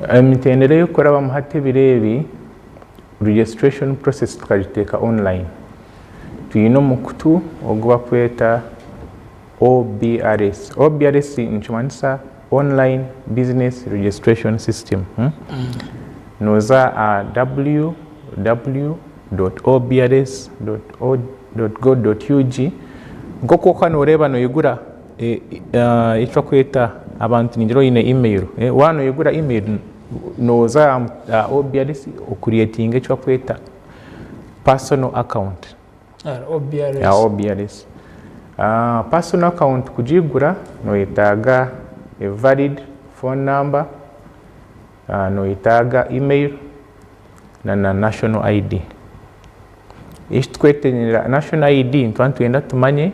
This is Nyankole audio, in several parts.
Emitendera ey'okurabamu hati ebiro ebi, registration process tukagiteeka online. Twine omukutu ogu bakweta OBRS. OBRS nikimanyisa Online Business Registration System. Nooza aha www.obrs.go.ug nk'oku orikuba nooreeba noigura eki barikweta abantu ningira oine email, waaba noigura email nooza aha OBRS ocreatinga eki barikweta personal account. OBRS. OBRS. Personal account kugigura noyetaaga a valid phone number, noyetaaga email na na national ID. Eki tukwetengyera national ID nituba nitwenda tumanye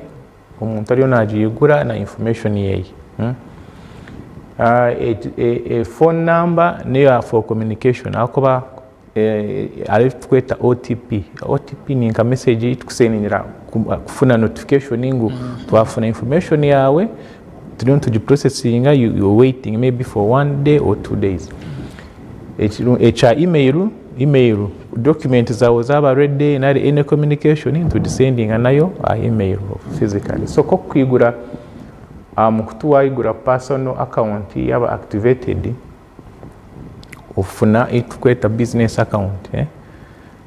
omuntu ariyo nagigura na information yeye. Phone number neya for communication ahakuba hariho eki turikweta OTP, OTP ni nka message ei turikusendingira kufuna notification ngu twafuna information yaawe turiyo nitugiprosesinga you are waiting maybe for one day or 2 days. Ekya email, email document zaawe zaaba ready nari any communication nitugisendinga nayo aha email physically. So nk'okwigura aha mukutu waigura personal account yaaba activated, ofuna ei turikweta business account,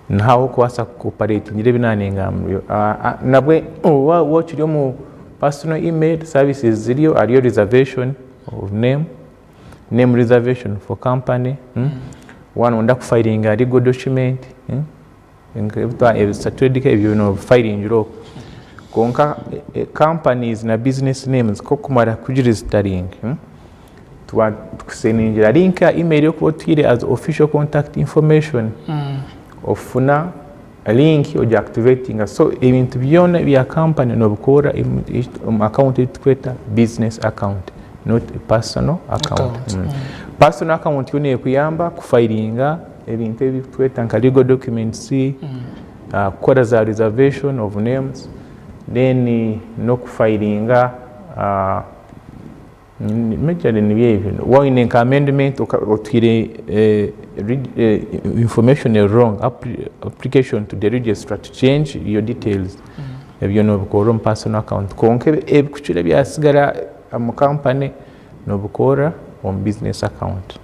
niho ahu orikubaasa kuoperatingira ebi naanengambire. Nabwe waaba okiri omu personal email services ziriyo hariyo reservation of name, name reservation for company, waaba noyenda kufayiringa legal document, ebyo noobifayiringira okwo. Kwonka companies na business names ku orikumara kugiregisteringa, tuba tukusendingira link aha email ei orikuba otiire as official contact information, ofuna link ogiactivatinga. So ebintu byona ebya company noobikora omu account ei turikweta business account, not personal account. Personal account yo neekuyamba kufayiringa ebintu ebi turikweta nka legal documents, kukora za reservation of names, then n'okufayiringa majorly nibyo ebyo. Waaba oine nka amendment otiire information eri wrong, application to the registrar to change your details, ebyo noobikora omu personal account. Kwonka ebikukira ebyasigara omu company noobikora omu business account.